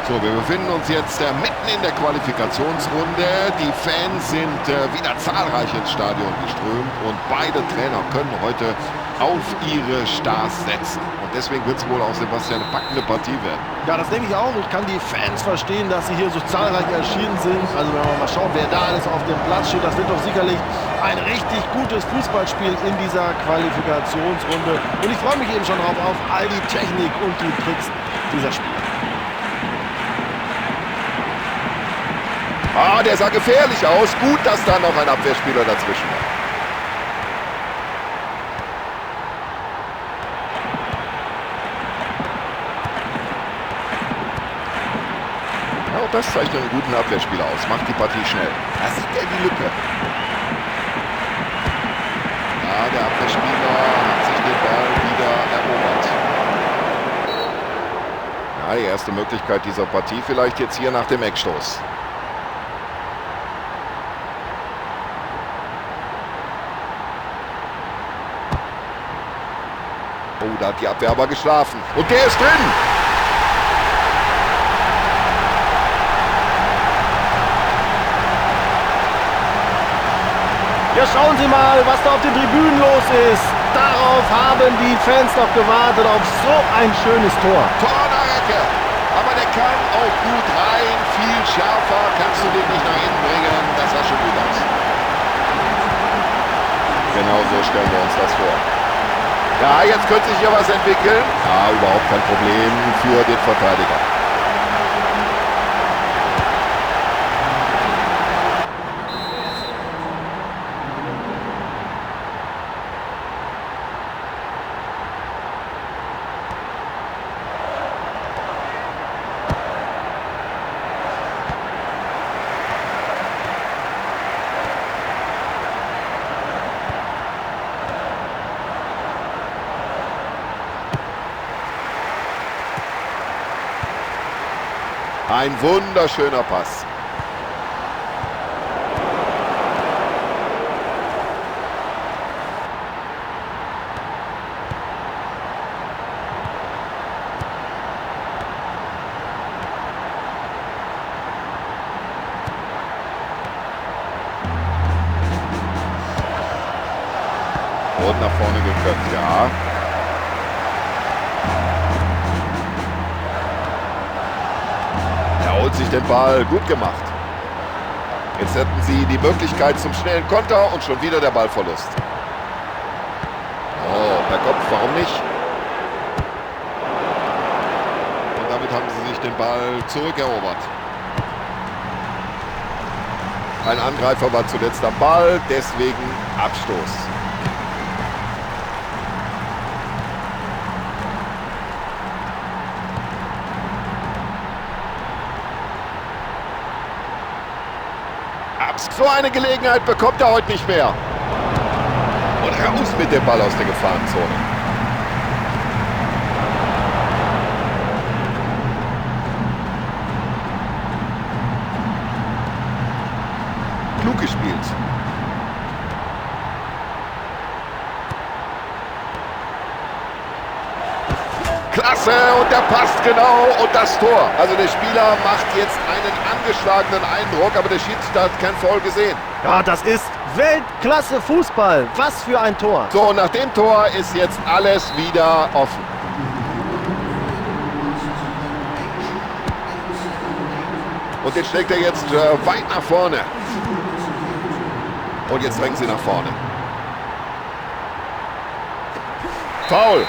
So, wir befinden uns jetzt mitten in der Qualifikationsrunde. Die Fans sind wieder zahlreich ins Stadion geströmt und beide Trainer können heute auf ihre Stars setzen. Und deswegen wird es wohl auch, Sebastian, eine packende Partie werden. Ja, das denke ich auch. Ich kann die Fans verstehen, dass sie hier so zahlreich erschienen sind. Also wenn wir mal schauen, wer da alles auf dem Platz steht, das wird doch sicherlich ein richtig gutes Fußballspiel in dieser Qualifikationsrunde. Und ich freue mich eben schon drauf, auf all die Technik und die Tricks dieser Spieler. Ah, der sah gefährlich aus. Gut, dass da noch ein Abwehrspieler dazwischen war. Ja, auch das zeichnet einen guten Abwehrspieler aus. Macht die Partie schnell. Da sieht er die Lücke. Ja, der Abwehrspieler hat sich den Ball wieder erobert. Ja, die erste Möglichkeit dieser Partie vielleicht jetzt hier nach dem Eckstoß. Oh, da hat die Abwehr aber geschlafen. Und der ist drin! Ja, schauen Sie mal, was da auf den Tribünen los ist. Darauf haben die Fans noch gewartet, auf so ein schönes Tor. Tor nach Ecke. Aber der kam auch gut rein. Viel schärfer kannst du den nicht nach innen bringen. Das sah schon gut aus. Genau so stellen wir uns das vor. Ja, jetzt könnte sich hier was entwickeln. Ja, überhaupt kein Problem für den Verteidiger. Ein wunderschöner Pass. Und nach vorne geköpft, ja. Er holt sich den Ball, gut gemacht. Jetzt hätten sie die Möglichkeit zum schnellen Konter und schon wieder der Ballverlust. Oh, per Kopf, warum nicht? Und damit haben sie sich den Ball zurückerobert. Ein Angreifer war zuletzt am Ball, deswegen Abstoß. So eine Gelegenheit bekommt er heute nicht mehr. Und raus mit dem Ball aus der Gefahrenzone. Klug gespielt. Klasse, und der passt genau und das Tor. Also der Spieler macht jetzt einen angeschlagenen Eindruck, aber der Schiedsrichter hat kein Foul gesehen. Ja, das ist Weltklasse Fußball. Was für ein Tor. So, und nach dem Tor ist jetzt alles wieder offen. Und den schlägt er jetzt weit nach vorne. Und jetzt drängen sie nach vorne. Foul.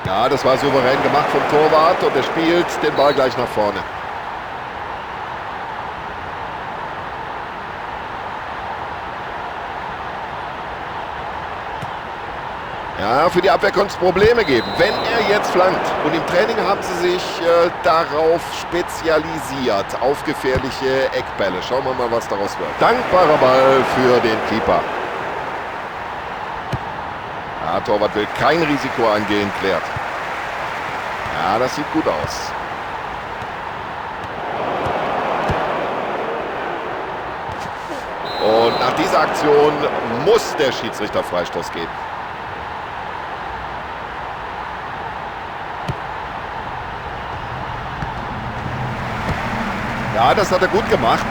Ja, das war souverän gemacht vom Torwart und er spielt den Ball gleich nach vorne. Ja, für die Abwehr könnte es Probleme geben, wenn er jetzt flankt. Und im Training haben sie sich darauf spezialisiert, auf gefährliche Eckbälle. Schauen wir mal, was daraus wird. Dankbarer Ball für den Keeper. Ja, Torwart will kein Risiko eingehen, klärt. Ja, das sieht gut aus. Und nach dieser Aktion muss der Schiedsrichter Freistoß geben. Ja, das hat er gut gemacht.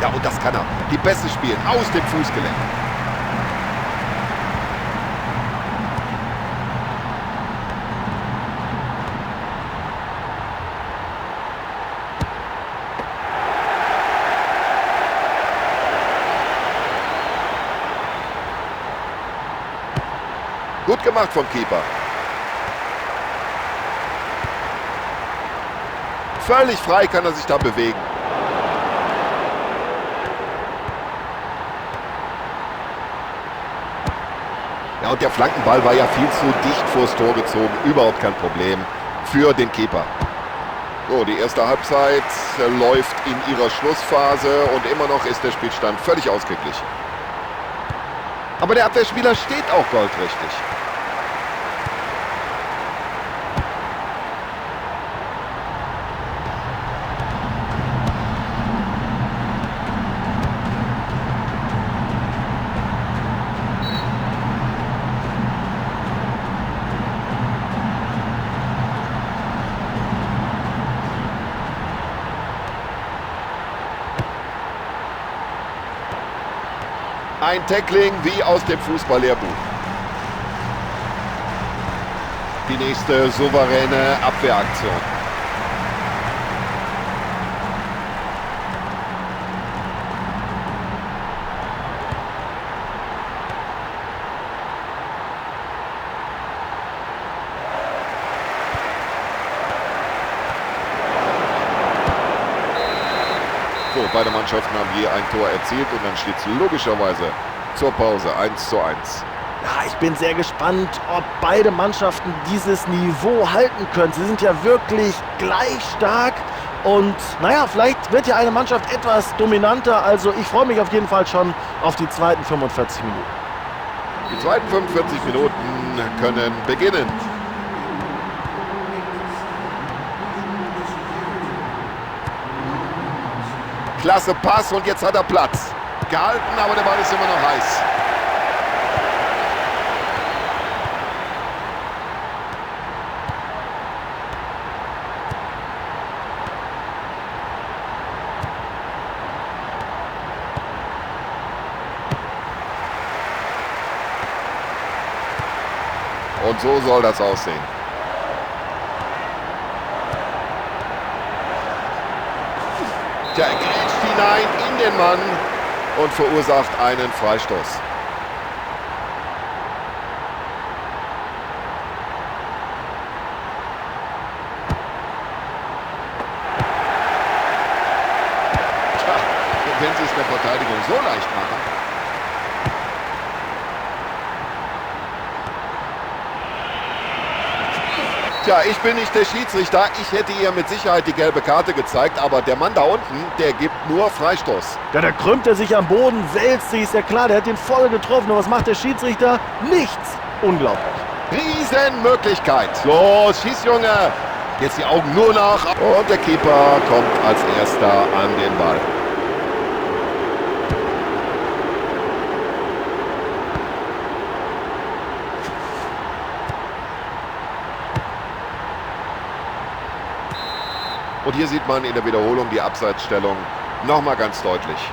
Ja, und das kann er. Die Pässe spielen aus dem Fußgelenk. Gut gemacht vom Keeper. Völlig frei kann er sich da bewegen. Ja, und der Flankenball war ja viel zu dicht vors Tor gezogen. Überhaupt kein Problem für den Keeper. So, die erste Halbzeit läuft in ihrer Schlussphase und immer noch ist der Spielstand völlig ausgeglichen. Aber der Abwehrspieler steht auch goldrichtig. Ein Tackling wie aus dem Fußballlehrbuch. Die nächste souveräne Abwehraktion. So, beide Mannschaften haben je ein Tor erzielt und dann steht es logischerweise zur Pause 1:1. Ja, ich bin sehr gespannt, ob beide Mannschaften dieses Niveau halten können. Sie sind ja wirklich gleich stark und naja, vielleicht wird ja eine Mannschaft etwas dominanter. Also ich freue mich auf jeden Fall schon auf die zweiten 45 Minuten. Die zweiten 45 Minuten können beginnen. Klasse Pass und jetzt hat er Platz. Gehalten, aber der Ball ist immer noch heiß. Und so soll das aussehen. Tja, er grätscht hinein in den Mann und verursacht einen Freistoß. Tja, wenn sie es der Verteidigung so leicht machen. Tja, ich bin nicht der Schiedsrichter. Ich hätte ihr mit Sicherheit die gelbe Karte gezeigt, aber der Mann da unten, der gibt nur Freistoß. Ja, da krümmt er sich am Boden, wälzt sich, ist ja klar, der hat den voll getroffen. Und was macht der Schiedsrichter? Nichts. Unglaublich. Riesenmöglichkeit. Los, schieß, Junge. Jetzt die Augen nur nach. Und der Keeper kommt als Erster an den Ball. Und hier sieht man in der Wiederholung die Abseitsstellung nochmal ganz deutlich.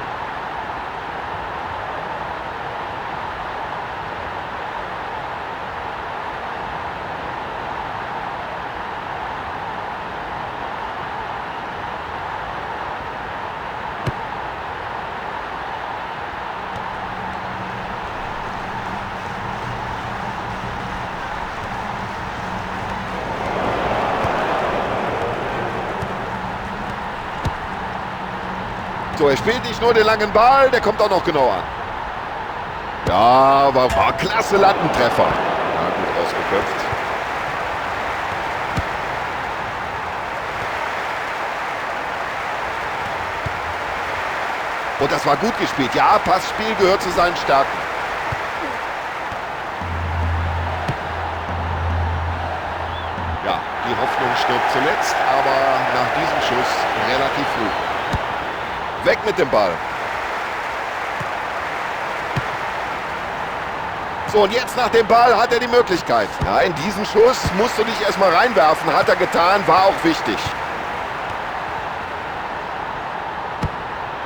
So, er spielt nicht nur den langen Ball, der kommt auch noch genau an. Ja, war klasse Lattentreffer. Ja, gut ausgeköpft. Und das war gut gespielt. Ja, Passspiel gehört zu seinen Stärken. Ja, die Hoffnung stirbt zuletzt, aber nach diesem Schuss relativ früh. Weg mit dem Ball. So, und jetzt nach dem Ball hat er die Möglichkeit. Ja, in diesen Schuss musst du dich erstmal reinwerfen. Hat er getan, war auch wichtig.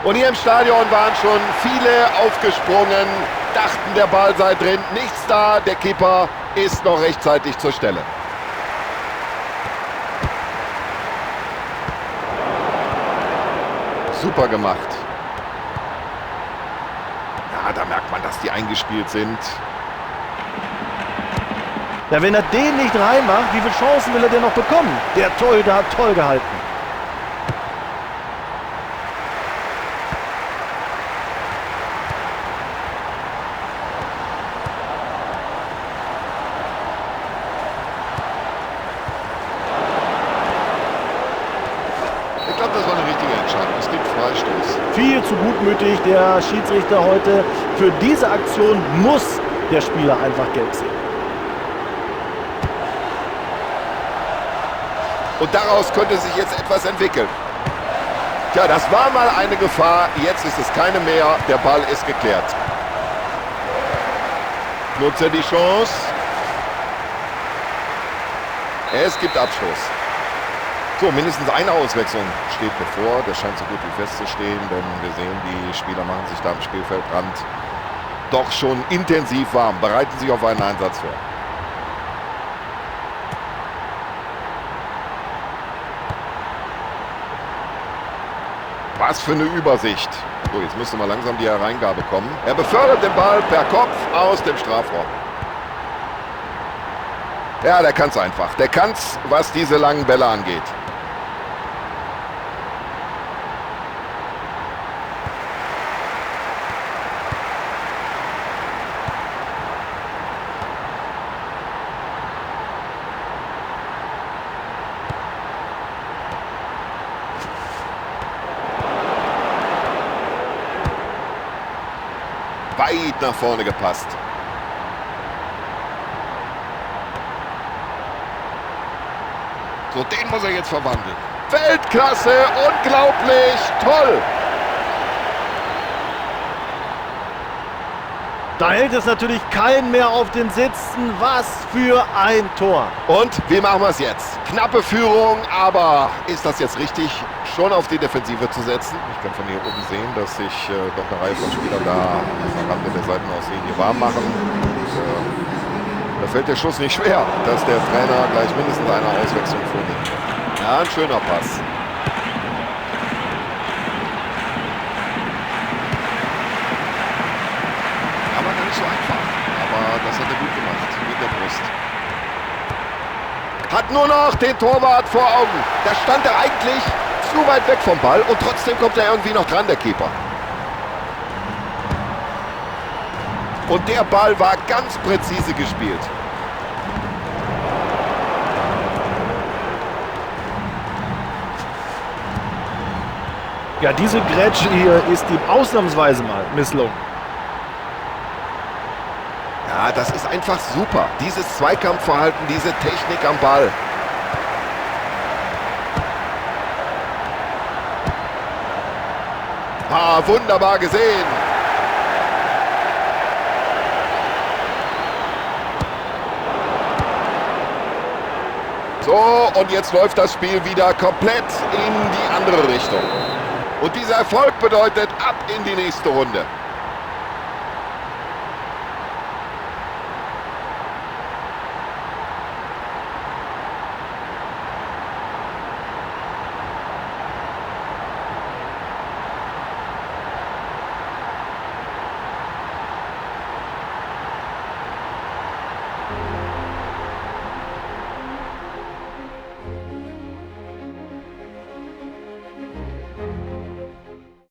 Und hier im Stadion waren schon viele aufgesprungen, dachten, der Ball sei drin. Nichts da, der Keeper ist noch rechtzeitig zur Stelle. Super gemacht. Ja, da merkt man, dass die eingespielt sind. Ja, wenn er den nicht reinmacht, wie viele Chancen will er denn noch bekommen? Der Torhüter hat toll gehalten. Ich glaube, das war eine richtige Entscheidung. Es gibt Freistoß. Viel zu gutmütig, der Schiedsrichter heute. Für diese Aktion muss der Spieler einfach gelb sehen. Und daraus könnte sich jetzt etwas entwickeln. Tja, das war mal eine Gefahr. Jetzt ist es keine mehr. Der Ball ist geklärt. Nutzt er die Chance? Es gibt Abstoß. So, mindestens eine Auswechslung steht bevor. Das scheint so gut wie festzustehen, denn wir sehen, die Spieler machen sich da am Spielfeldrand doch schon intensiv warm, bereiten sich auf einen Einsatz vor. Was für eine Übersicht. So, jetzt müsste mal langsam die Hereingabe kommen. Er befördert den Ball per Kopf aus dem Strafraum. Ja, der kann's einfach. Der kann's, was diese langen Bälle angeht. Weit nach vorne gepasst. So, den muss er jetzt verwandeln. Weltklasse, unglaublich, toll. Da hält es natürlich keinen mehr auf den Sitzen. Was für ein Tor. Und wie machen wir es jetzt? Knappe Führung, aber ist das jetzt richtig, schon auf die Defensive zu setzen? Ich kann von hier oben sehen, dass sich doch eine Reihe von Spielern da am Rande der Seitenauslinie warm machen. Und, da fällt der Schuss nicht schwer, dass der Trainer gleich mindestens eine Auswechslung vornimmt. Ja, ein schöner Pass. Aber gar nicht so einfach. Aber das hat er gut gemacht mit der Brust. Hat nur noch den Torwart vor Augen. Da stand er eigentlich zu weit weg vom Ball und trotzdem kommt er irgendwie noch dran, der Keeper. Und der Ball war ganz präzise gespielt. Ja, diese Grätsche hier ist ihm ausnahmsweise mal misslungen. Ja, das ist einfach super. Dieses Zweikampfverhalten, diese Technik am Ball. Ah, wunderbar gesehen. So, und jetzt läuft das Spiel wieder komplett in die andere Richtung. Und dieser Erfolg bedeutet ab in die nächste Runde.